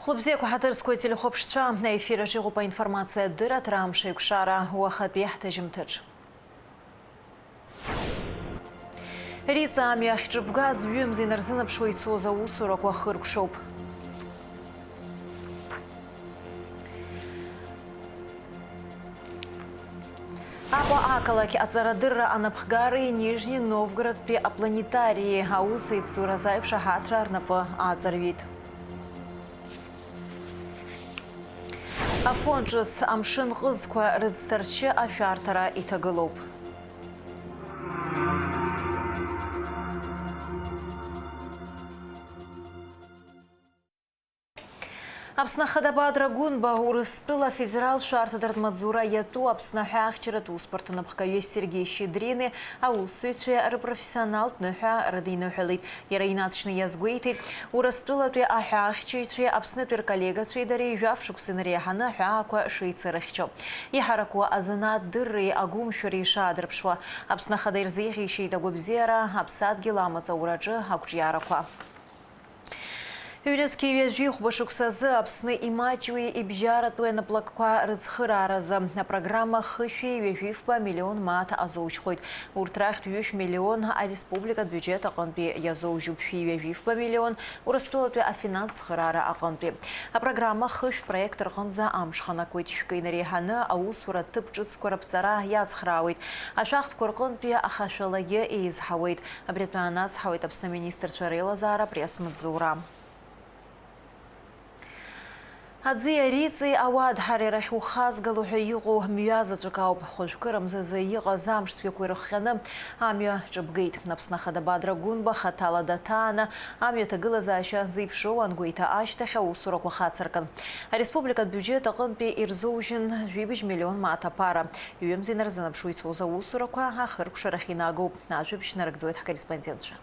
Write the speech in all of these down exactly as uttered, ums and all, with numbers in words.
Хәлыбзиақәа, ҳаҭыр зқәу ателехәаԥшцәа, аефир аҿы иҟоуп аинформациатә дырраҭара «Амш аиқәшара» уахатәи ҳҭыжьымҭаҿ. Риҵа амҩа ахьҿыбгаз ҩымз инарзынаԥшуа ицоз аусурақәа хыркәшоуп. Аҟәа ақалақь аҵарадырра анапхгареи Нижни Новгородтәи апланетарии аусеицуразы аиқәшаҳаҭра рнапы ааҵарҩит. Афон ҿыц амшын ҟызқәа рыӡҭарчы ашәарҭара иҭагылоуп. Аԥсны Ахада Бадра Гәынба Урыстәыла афедерал шәарҭадыртә маҵзура иатәу Аԥсны аҳәаахьчаратә усбарҭа напхгаҩы Сергеи Щедрини аусзуҩцәеи рыпрофессионалтә ныҳәа рыдиныҳәалеит. Иара инаҵшьны иазгәеиҭеит, Урыстәылатәи аҳәаахьчаҩцәеи Аԥснытәи рколлегацәеи дареи жәаф шықәса инареиҳаны аҳәаақәа шеицырыхьчо, иҳараку азанааҭ дырреи агәымшәареи шаадырԥшуа. Аԥсны Ахада ирзеиӷьеишьеит агәабзиара, аԥсадгьыл амаҵ аураҿы ақәҿиарақәа. Ҩнызқьи ҩажәи хәба шықәсазы Аԥсны имаҷҩи ибжьаратәи анаплакқәа рыцхырааразы апрограмма хышәи ҩажәи фба миллион мааҭ азоужьхоит. Урҭ рахьтә ҩышә миллион ареспубликатә биуџьет аҟынтәи иазоужьуп, шәи ҩажәи фба миллион Урыстәылатәи афинанстә цхыраара аҟынтәи. Апрограмма хышә проект рҟынӡа амш ханакуеит, шәкы инареиҳаны аусура ҭыԥ ҿыцқәа рыԥҵара иацхраауеит. Ашәахтәқәа рҟынтәи ахашәалагьы еизҳауеит. Абри атәы анацҳауеит Аԥсны аминистрцәа реилазаара апресс-маҵзура. Аӡиа Риҵеи ауадҳареи рахь ухазгало ҳәа иҟоу мҩа заҵәык ауп. Хәажәкырамзазы иҟаз амш цәгьақәа ирыхҟьаны амҩа ҿыбгеит. Аԥсны Ахада Бадра Гәынба хаҭала даҭааны амҩа аҭагылазаашьа зеиԥшроу ангәеиҭа ашьҭахь аусурақәа хацыркын. Ареспубликатә биуџьет аҟынтәи ирзоужьын жәибжь миллион мааҭ аԥара. Ҩымз инарзынаԥшуа ицоз аусурақәа ахыркәшарахь инагоуп. Ажәабжь нарыгӡоит ҳкорреспондентцәа.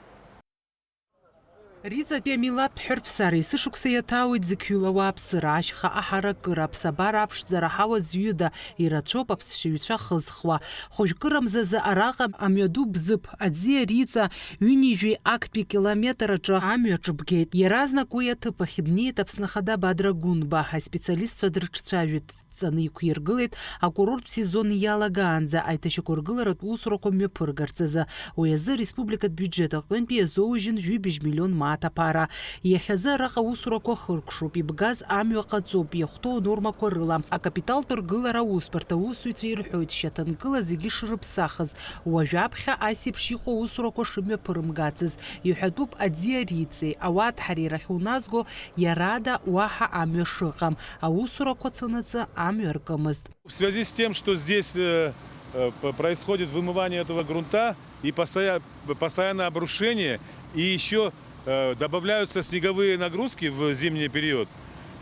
Риҵатәи амилаҭтә ҳәырԥсара есышықәса иаҭаауеит зықьҩыла ауааԥсыра, ашьха аҳаракыра, аԥсабара аԥшӡара, аҳауа зҩыда, ирацәоуп аԥсшьаҩцәа хызхуа. Хәажәкырамзазы араҟа амҩаду Бзыԥ, Аӡиа Риҵа, ҩынҩажәи актәи километр аҿы амҩа ҿыбгеит. Иаразнак уи аҭыԥ ахь днеит Аԥсны Ахада Бадра Гәынба, аспециалистцәа дрыҿцәажәеит. Дҵаны иқәиргылеит акурорттә сезон иалагаанӡа аиҭашьақәыргыларатә усурақәа мҩаԥыргарц азы. Уи азы ареспубликатә биуџьет аҟынтәи иазоужьын жәибжь миллион мааҭ аԥара. Иахьазы араҟа аусурақәа хыркәшоуп, ибгаз амҩа ҟаҵоуп, иахәҭоу анормақәа рыла. Акапиталтә ргылара аусбарҭа аусзуҩцәа ирҳәоит, шьаҭанкыла зегьы шрыԥсахыз, уажәаԥхьа ас еиԥш иҟоу аусурақәа шымҩаԥырымгацыз. Иҳәатәуп Аӡиа Риҵеи ауадҳареи рахь уназго, иарада уаҳа амҩа шыҟам, аусурақәа цонаҵы амҩа ркымызт. В связи с тем, что здесь, э, э, п-, происходит вымывание этого грунта и постоя-, постоянное обрушение, и ещё, э, добавляются снеговые нагрузки в зимний период,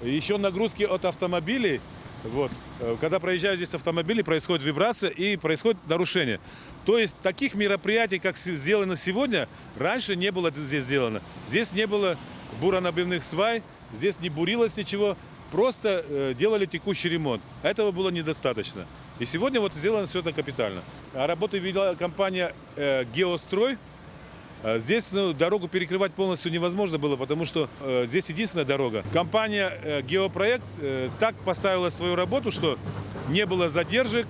ещё нагрузки от автомобилей, вот, э, когда проезжают здесь автомобили, происходит вибрация и происходит нарушение. То есть таких мероприятий, как с-, сделано сегодня, раньше не было здесь сделано. Здесь не было буронабивных свай, здесь не бурилось ничего, просто, э, делали текущий ремонт. Этого было недостаточно. И сегодня вот сделано всё это капитально. А работы вела компания, э, «Геострой». Э, здесь, ну, дорогу перекрывать полностью невозможно было, потому что, э, здесь единственная дорога. Компания, э, «Геопроект», э, так поставила свою работу, что не было задержек,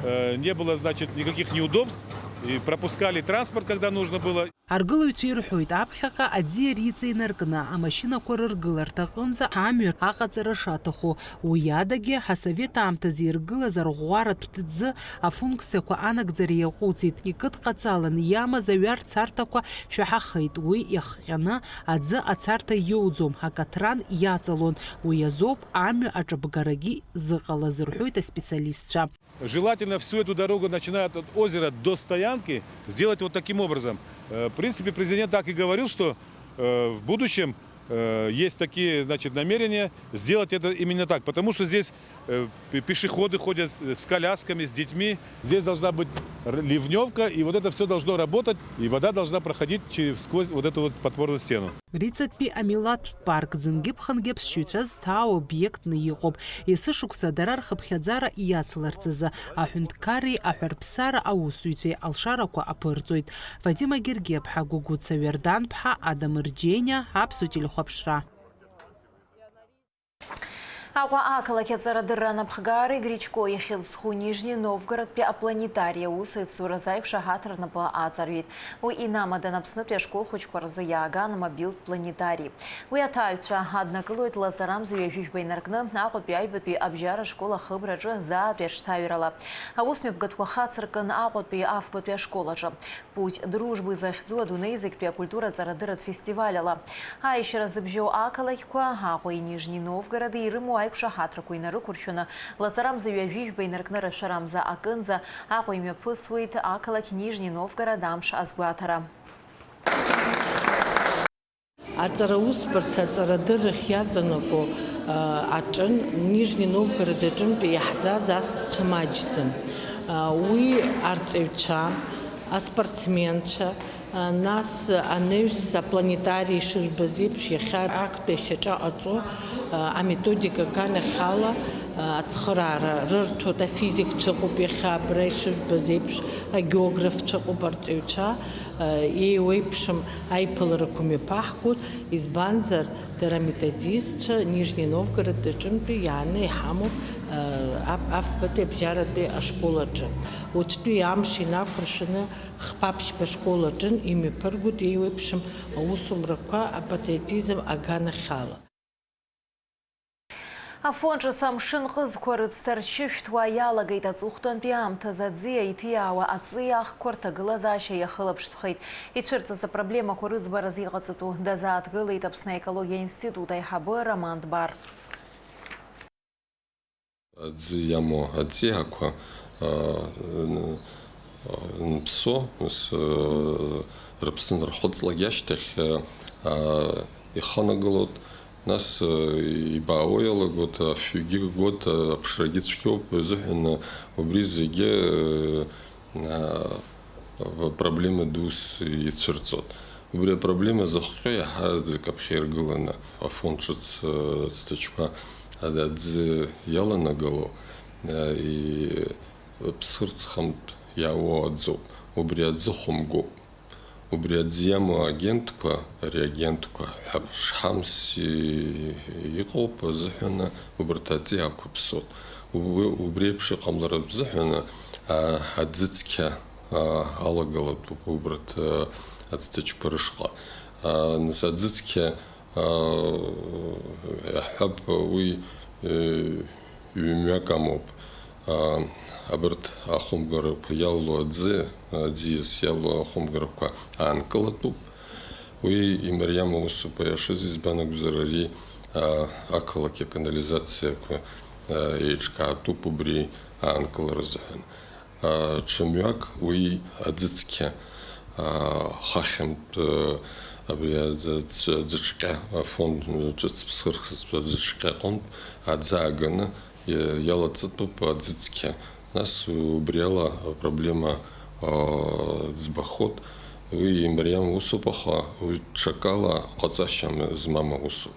э, не было, значит, никаких неудобств, и пропускали транспорт, когда нужно было. Аргылаҩцәа ирҳәоит, аԥхьаҟа Аӡиа Риҵа инаркны, амашьынақәа рыргыларҭа аҟынӡа амҩа аҟаҵара шаҭаху. Уи адагьы, ҳасовет аамҭазы иргылаз арӷәӷәаратә ҭӡы афункциақәа анагӡара иаҟәыҵит, икыдҟаҵаланы иамаз аҩар царҭақәа шәаҳахеит, уи иахҟьаны аӡы ацарҭа иоуӡом, акаҭран иаҵалон, уи азоуп амҩа аҿыбгарагьы зыҟалаз, рҳәоит аспециалистцәа. Желательно всю эту дорогу, начиная от озера до стоянки, сделать вот таким образом. Э, в принципе, президент так и говорил, что, э, в будущем, э, есть такие, значит, намерения сделать это именно так, потому что здесь, э, пе-, пешеходы ходят, э, с колясками, с детьми. Здесь должна быть р-, ливнёвка, и вот это всё должно работать, и вода должна проходить че-, сквозь вот эту вот подпорную стену. Риҵатәи амилаҭтә парк зынгьы-ԥхынгьы аԥсшьаҩцәа зҭаау обиектны иҟоуп. Есышықәса дара рхыԥхьаӡара иацларц азы аҳәынҭқарреи аҳәарԥсара аусзуҩцәеи алшарақәа аԥырҵоит. Фатима Гергиаԥҳа, Гәыгәыца Верданԥҳа, Адам Рџьениа, Аԥсуа телехәаԥшра. Аҟәа ақалақь аҵарадырра анапхгареи Гречко ихьӡ зху Нижни Новгородтәи апланетари аус еицуразы аиқәшаҳаҭра рнапы аҵарҩит. Уи инамадан Аԥснытәи ашкол хәыҷқәа рзы иааган мобилтә планетари. Уи аҭааҩцәа аднакылоит лаҵарамза ҩажәи жәба инаркны Аҟәатәи аҩбатәи абжьара школ ахыбраҿы заатәи аҽҭаҩрала. Аусмҩаԥгатәқәа хацыркын Аҟәатәи афбатәи ашкол аҿы. Путь дружбы захьӡу адунеи зегьтәи акультура ҵарадырратә фестиваль ала. Аишьара зыбжьоу ақалақьқәа, Аҟәеи Нижни Новгороди ирымоу аиқәшаҳаҭрақәа инарықәыршәаны, лаҵарамза ҩажәи жәба инаркны рашәарамза акынӡа Аҟәа имҩаԥысуеит ақалақь Нижни Новгород амш азгәаҭара. Аҵараусбарҭа аҵарадыррахь иаҵанакуа, а, аҿын Нижни Новгород аҿынтәи иаҳзааз асасцәа маҷӡам. А, уи арҵаҩцәа, аспортсменцәа, а, нас анаҩс апланетари ишырбаз еиԥш, иахьа актәи ашьаҿа ҟаҵо, а, аметодика аганахьала, а, ацхыраара рырҭоит, афизикцәа ыҟоуп иахьа абра ишырбаз еиԥш, агеографцәа ыҟоуп арҵаҩцәа, а, еиуеиԥшым аиԥыларақәа мҩаԥаҳгоит. Избанзар, дара аметодистцәа Нижни Новгород аҿынтәи иааны иҳамоуп, э, аф-, афбатәи абжьаратәи ашкол аҿы. Уаҵәтәи амш инақәыршәаны Хԥаԥшьба ашкол аҿын имҩаԥыргоит еиуеиԥшым аусумрақәа апатриотизм аганахьала. Афон ҿыц амшын ҟызқәа рыцҭарчышәҭуа иалагеит аҵыхәтәантәи аамҭазы аӡиа иҭиаауа аҵиаахқәа рҭагылазаашьа иахылаԥштәхеит. Ицәырҵыз апроблемақәа рыӡбаразы иҟаҵатәу дазааҭгылеит Аԥсны аекологиа институт аиҳабы Роман Дбар. Аӡы иамоу аҵиаақәа, аа, н-, нԥсо, нас, аа, рыԥсы нырхыҵлак ашьҭахь, аа, иханагалоит, нас, аа, ибаауа иалагоит, афҩгьы гоит, аԥшрагьы цәгьоуп, азыҳәан убри зегьы, аа, проблема дус ицәырҵуеит. Убри апроблема зыхҟьо иаҳараӡак аԥхьа иргыланы, афон ҿыц, э, цҭаҷқәа аӡы иаланагало, э, и-, ԥсырӡхантә иаауа аӡоуп. Убри аӡы хәымгоуп. Убри аӡы иамоу агентқәа, реагентқәа ҳәа шҳамс и-, иҟоуп азыҳәан убарҭ аҵиаақәа ԥсуеит. Уб-, убри еиԥш иҟамларатә азыҳәан, а, аӡы цқьа аа, алагалатәуп убарҭ, аа, ацҭаҷқәа рышҟа. Аа, нас аӡы цқьа, аа, иаҳҳәап, уи, э, ҩымҩак амоуп. Аа, абарҭ ахәымгарақәа иалоу аӡы, аӡиас иалоу ахәымгарақәа аанкылатәуп. Уи имариам аусуп, аиашаз, избан акәзар, ари, аа, ақалақь аканализациақәа, аа, еиҿкаатәуп убри аанкылара азыҳәан. Ҽа мҩак уи аӡыцқьа, хахьынтә, абри аӡ-, аӡ-, аӡыҿҟьа, афон ҿыц ԥсырхызтә аӡыҿҟьа аҟынтә аӡы ааганы иа-, иалаҵатәуп аӡыцқьа. Нас убриала апроблема, ӡбахоит. Уи имариам усуп, аха уи ҽакала ҟаҵашьа змам аусуп.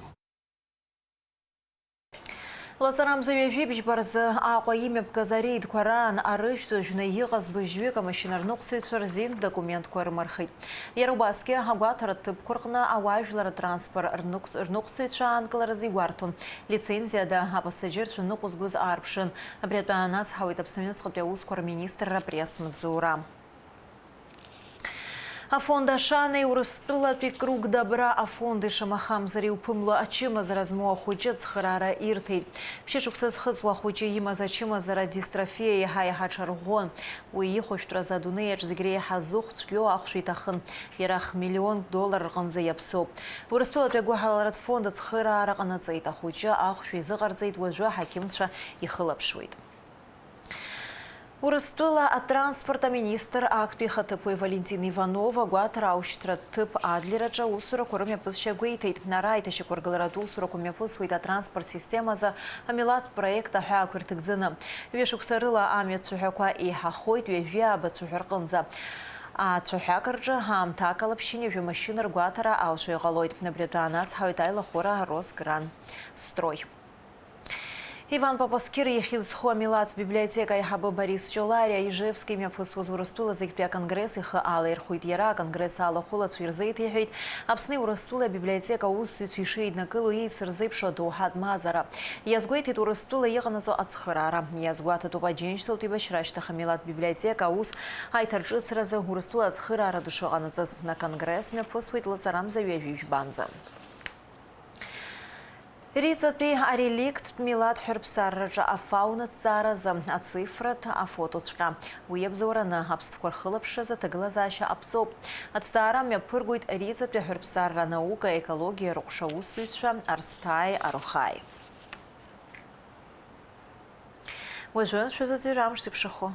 Лаҵарамза ҩажәи бжьба рзы Аҟәа имҩаԥгаз ареидқәа раан арыжәтә жәны иҟаз быжьҩык амашьына рныҟәцаҩцәа рзин документқәа рымырхит. Иара убасгьы агәаҭаратә ҭыԥқәа рҟны ауаажәлар атранспорт рныҟәц-, рныҟәцаҩцәа аанкыларазы игәарҭон, лицензиада апассаџьырцәа ныҟәызгоз аарԥшын. Абри атәы аанацҳауеит Аԥсны аҩныҵҟатәи аусқәа рминистрра апресс-маҵзура. Афонд Ашанеи Урыстәылатәи Круг добра афонди шамахамзар иуԥымло ачымазара змоу ахәыҷы ацхыраара ирҭеит. Ԥшьышықәса зхыҵуа ахәыҷы имаз ачымазара дистрофиа еиҳа-еиҳа аҽарӷәӷәон. Уи ихәышәтәразы адунеи аҿы зегь реиҳа зыхә цәгьоу ахәшә иҭахын. Иара хмиллионк доллар рҟынӡа иаԥсоуп. Урыстәылатәи агәыҳалалратә фонд ацхыраара ҟанаҵеит. Ахәыҷы ахәшә изыҟарҵеит, уажәы аҳақьымцәа ихылаԥшуеит. Урыстәыла атранспорт аминистр актәи ихаҭыԥуаҩ Валентин Иванов агәаҭара аушьҭратә ҭыԥ Адлер аҿы аусурақәа рымҩаԥысшьа гәеиҭеит. Ара аиҭашьақәыргыларатә усурақәа мҩаԥысуеит атранспорт системазы амилаҭтә проект аҳәаақәа ирҭагӡаны. Ҩышықәса рыла амҩа цәаҳәақәа еиҳахоит ҩажәи ааба цәаҳәа рҟынӡа. Ацәаҳәак рҿы аамҭак ала ԥшьынҩажәа машьына ргәаҭара алшо иҟалоит. Абри атәы аанацҳауеит аилахәыра Росгран Строй. Иван Папаскир иахьызху амилаҭтә библиотека аиҳабы Борис Ҷолариа Ижевски имҩаԥысуаз Урыстәыла зегьтәи аконгресс ихы алаирхәит. Иара аконгресс алахәылацәа ирзеиҭеиҳәеит Аԥсни Урыстәылеи абиблиотека аусзуҩцәа ишеиднакыло еицырзеиԥшу адоуҳатә мазара. Иазгәеиҭеит Урыстәыла иҟанаҵо ацхыраара. Иазгәаҭатәуп Аџьынџьтәылатәи Башьра ашьҭахь амилаҭтә библиотека аус аиҭарҿыцразы Урыстәыла ацхыраара дшыҟанаҵаз. Аконгресс мҩаԥысуеит лаҵарамза ҩажәи жәбанӡа. Риҵатәи ареликттә милаҭ ҳәырԥсарраҿы афауна ҭҵааразы ацифратә афотоцәҟьа. Уи иабзоураны аԥстәқәа рхылаԥшразы аҭагылазаашьа аԥҵоуп. Аҭҵаара мҩаԥыргоит Риҵатәи аҳәырԥсарра анаука, аекологиа рыҟәша аусзуҩцәа Арсҭааи Арухааи. Уажәы шәазыӡырҩ амш зеиԥшрахо.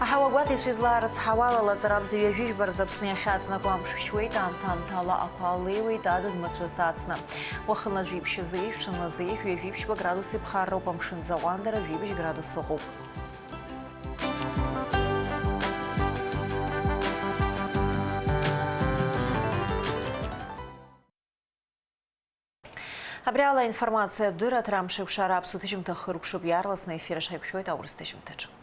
Аҳауагәаҭеи шәызлаарыцҳауала, лаҵарамза ҩажәи жәба рзы Аԥсны иахьаҵнакуа амш шәшьуеит, аамҭа-аамҭала ақәа леиуеит, адыд мацәыс ацны. Уахынла жәибжь зеижә, ҽынла зеижә, ҩажәи ԥшьба градус иԥхарроуп, амшын заҟәандара жәибжь градус ыҟоуп. Абри ала аинформациатә дырраҭара амш еиқәшара аԥсуа ҭыжьымҭа хыркәшоуп, иаарласны аефир аҿы ҳаиқәшәоит аурыс ҭыжьымҭаҿы.